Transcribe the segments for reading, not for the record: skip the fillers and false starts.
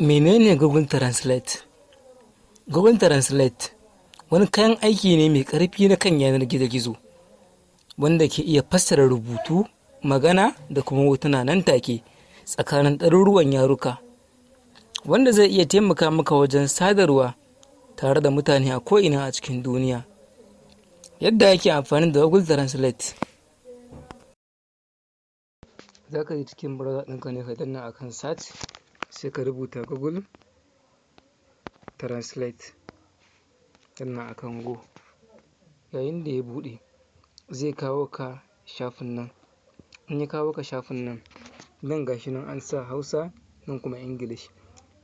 Menene Google Translate? Google Translate wani kayan aiki ne mai ƙarfi na kan yanar gizo-gizo wanda ke iya fassara rubutu, magana da kuma hotuna nan take tsakanin ɗaruruwan yaruka, wanda zai iya taimaka maka wajen sadarwa tare da mutane a ko'ina a cikin duniya. Yadda ake amfani da Google Translate: za ka je cikin browser ɗinka ne, ka danna akan search, sai ka rubuta Google Translate, danna akan go. Yayin da ya buɗe, zai kawo ka shafin nan. In ya kawo ka shafin nan, nan gashi nan an sa Hausa, nan kuma English,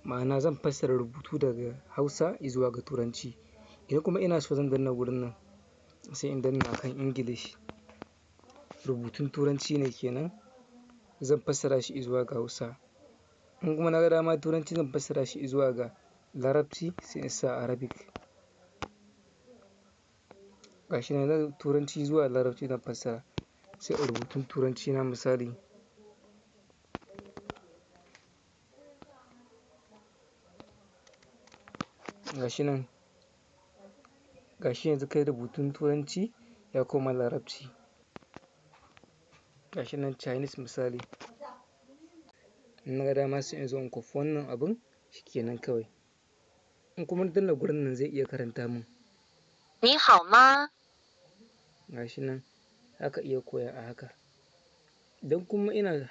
ma'ana zan fassara rubutu daga Hausa izuwa ga Turanci. Idan kuma ina so, zan danna wurin nan, sai in danna akan English. Rubutun Turanci ne kenan, zan fassara shi izuwa ga Hausa. In kuma na ga dama, Turanci zan fassara shi izuwa ga Larabci, sai in sa Arabic. Gashi nan, Turanci zuwa Larabci zan fassara, sai a rubutun Turanci na misali. Gashi nan, gashi yanzu kai rubutun Turanci ya koma Larabci. Gashi nan Chinese misali. In na ga dama, sai in zo in kwafi wannan abun, shikenan kawai. In kuma na danna gurin nan, zai iya karanta mun. 你好吗？ Gashi nan, zaka iya koya a haka. Idan kuma ina